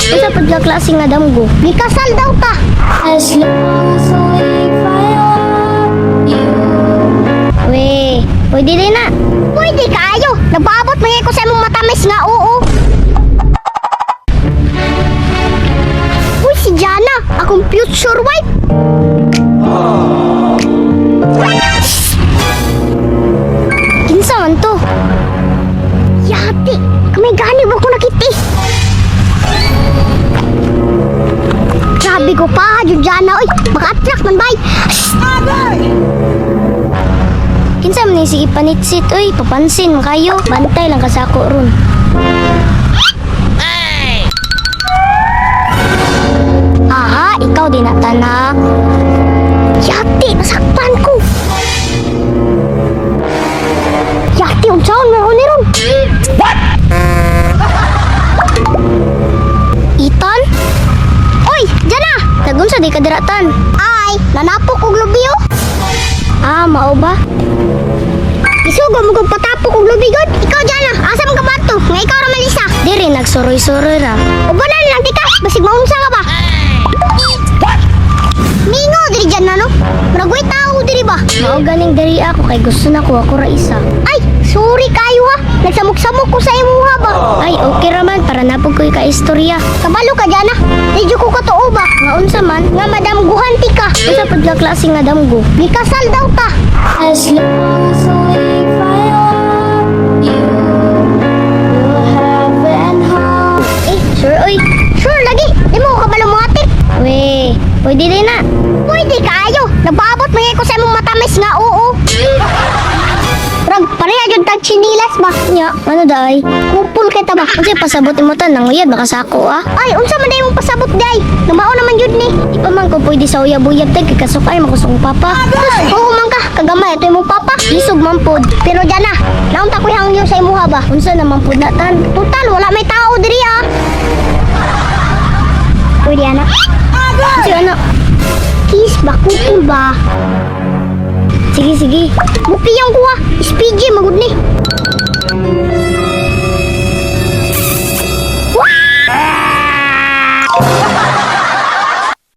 Unsa pud ka klase nga damgo? Gikasal daw ta. As long as I live, I love you. We, pwede din na. Pwede kaayo. Nagpaabot man ko sa imong matamis nga oo. Uy, si Jana, akong future wife. Kinsa man to? Yati, kamay gani ba ko nakiti? Grabe ko pa, jud Jana, oy. Maka-attract man bay. Kinsa man ni sige panitsit oy, papansin man kayo. Bantay lang ka sa ako ron. Aha, ikaw din na tanak. Yati, nasakpan ko. Yati, unsaon mo ni ron? What? Itan? Oy, Jana! Tagunsa di ka diratan. Ay, nanapok og lubi oh. Ah, mao ba? Isugo mo kong patapok og lubi god. Ikaw Jana, asa man ka bato? Nga ikaw ra malisa. Diri nagsuroy-suroy ra. Ubanan lang tika, basig maunsa ka ba? Mingo diri dyan na no? Murag way tao diri ba? Mao ganing diri ako kay gusto na ko ako ra isa. Ay, sorry kayo ha. Nagsamok-samok ko sa imuha ba? Ay, okay ra man para napog ko'y kaistorya. Kabalo ka dyan ah. Di jud ko katuo ba? Nga unsa man? Nga madam guhanti ka. Unsa pud ka klase nga damgo? Gikasal daw ta. As long as I live, I love you. We'll have and hope. Eh, sure oy. Sure lagi. Di mo ko kabalo mo ate. We, pwede din na. Pwede kaayo. Nagpaabot man ko sa imong matamis nga oo. Rag, pareha jud tag chinilas ba? Nya, ano day? Kupul kay ta ba? Unsay pasabot imo tan nanguyab nakasako ah. Ay, unsa man day imong pasabot day? Namao naman jud ni. Di pa man ko pwede sa uyab-uyab tay kay kasukay makusong papa. Sus, oo man ka, kagamay ato imong papa. Isog man pod. Pero jana, naunta ko'y hangyo sa imuha ba? Unsa naman pod na tan? Total wala may tao diri ah. Pwede anak. Kasi ano? Kiss ba? Kupul ba? Sige, sige. Mupiyong kuha. SPG, magud ni.